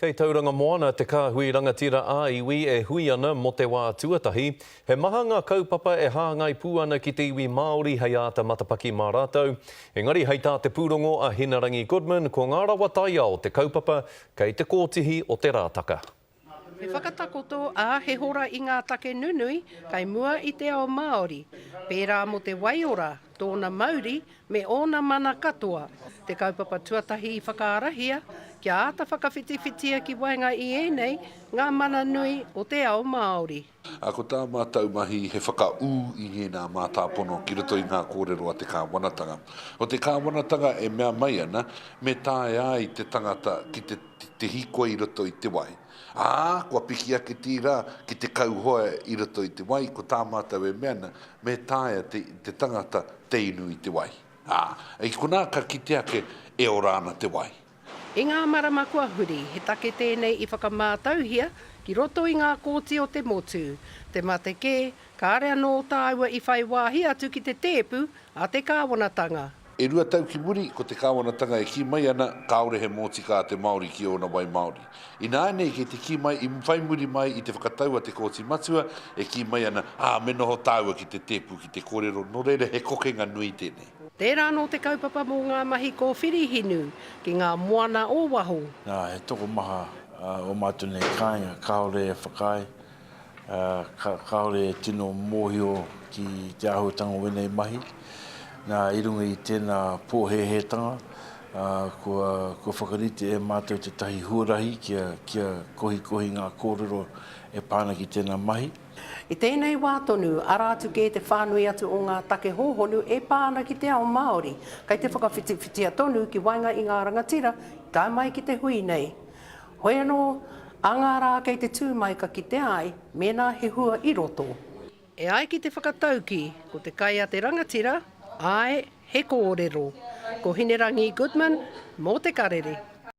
Kei Tauranga Moana te kāhui rangatira ā-iwi e hui ana mō te wā tuatahi. He maha ngā kaupapa e hāngai pū ana ki te iwi Māori hei āta matapaki mā rātou. Engari hei tā te pūrongo a Hinarangi Goodman ko ngā rawa taiao te kaupapa kei te kōtihi o te rātaka. He whakatakoto, ā, he hora i ngā take nunui kei mua i te ao Māori, pērā mō te waiora, tōna mauri, me ōna mana katoa. Te kaupapa tuatahi i whakaarahia, kia āta whakawhitiwhitia ki waenga i ēnei ngā mana nui o te ao Māori. Ā, ko tā mātou mahi he whakaū i ngēnā mātāpono ki roto i ngā kōrero a te kāwanatanga. Ko te kāwanatanga e mea mai ana, me taea ai te tangata ki te te hīkoi i roto i te wai. Ā, kua piki ake tērā ki te kauhoe i roto i te wai, ko tā mātou e mea ana, me taea te, te tangata te inu i te wai. Ā, i konā ka kite ake e ora ana te wai. I ngā marama kua huri, he take tēnei i whakamātauhia ki roto i ngā kōti o te motu. Te mate kē, kāre anō tāua i whai wāhi atu ki te tēpu a te kāwanatanga. E rua tau ki muri, ko te kāwanatanga e kī mai ana, kāore he mōtika a te Māori ki ōna wai māori. Ināianei kei te kī mai, i whai muri mai i te whakatau a te Kōti Matua, e kī mai ana, ā, me noho tāua ki te tēpu ki te kōrero, nō reira he kokenga nui tēnei. Tērā anō te kaupapa mō ngā mahi kōwhiri hinu ki ngā moana o waho. Nā, he tokomaha o mātou nei kāinga kāore e whakaae, Kāore e tino mōhio ki te āhuatanga o ēnei mahi. Nā, i runga i tēnā pōhēhētanga, kua, kua whakarite e mātou tētahi huarahi kia, kia kohikohi ngā kōrero e pā ana ki tēnā mahi. I tēnei wā tonu, arā atu kē te whānui atu o ngā take hōhonu e pā ana ki te ao Māori, kei te whakawhitiwhitia tonu ki waenga i ngā rangatira i tae mai ki te hui nei. Hoi anō, ā ngā rā kei te tū mai ka kitea ai mēnā he hua i roto. E ai ki te whakataukī, ko te kai a te rangatira, āe, he kōrero. Ko Hinerangi Goodman, mō Te Karere.